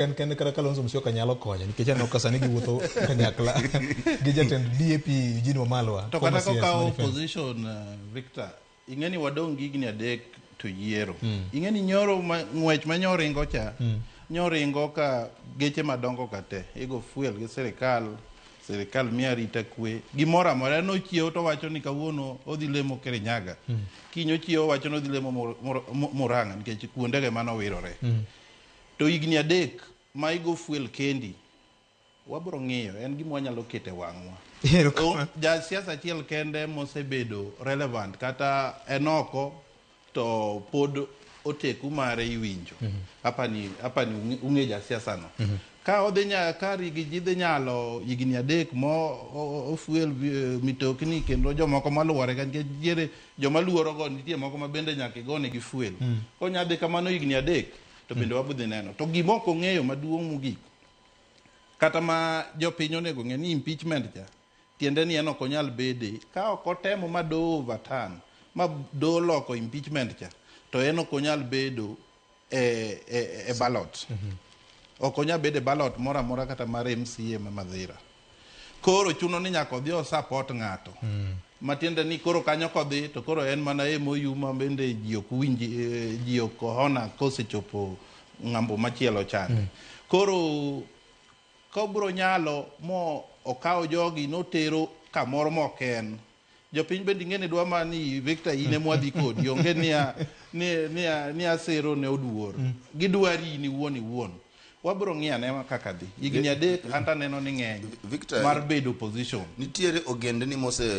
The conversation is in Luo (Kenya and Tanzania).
En kende kata Kalonzo Musyoka nyalo konyo nikech aneno ka sani giwuotho kanyakla gi jatend DAP Eugene Wamalwa. To kata former CS kokawo ma defense. opposition Victor, ing'e ni wadong' gi higni adek to yiero. Ing'e ni nyoro ma, ng'wech ma nyoringo cha, nyoringo ka geche madongo ka te, igo fuel gi sirikal, sirikal miyo arita kwe, gimoro amora. En ochiewo to owacho ni kawuono odhi lemo Kirinyaga. Kiny ochiewo owacho ni odhi lemo Murang'a nikech kuondego ema nowirore. To higni adek ma igo fuel kendi, wabro ng'iyo, en gima wanyalo keto e wang'wa. Erokamano. Ja siasa achiel kende mosebedo relevant kata en oko to pod oteku mare iwinjo. Apani apani ung'e- ung'e ja siasa no. Ka odhi nya ka rigi ji dhi nyalo higni adek mo ofuel mitokni kendo jomoko maluore ka nikech nitiere joma luoro go nitie moko ma bende nyaka igone gi fuel. Konya dhi kamano higni adek to bende wabudhi neno. To gima ok ong'eyo maduong' mogik kata ma jopiny onego ng'e ni impeachment cha tiende ni en ok onyal bede ka ok otemo ma doho overturn ma doho loko impeachment cha to en ok onyal bedo e ballot. Ok onyal bedo e ballot moro amora kata mar MCA ma Madhira. Koro chuno ni nyaka odhi o support ng'ato. Matiende ni koro kanyo kodhi to koro en mana MOU ma bende ji ok winj ji ok hona kosechopo ng'ambo machielo chande. Koro kobro nyalo mo okawo jogi notero kamoro mok en. Jopiny bende ing'e ni dwa ma ni Victor in ema wadhi kodi onge niya ni niya ni asero ne oduor. Gidwari in iwuon iwuon. Wabro ng'iyo ane kaka dhi. Higni adek anto aneno ni ng'eny Victor, mar bedo opposition. Nitiere ogendni mose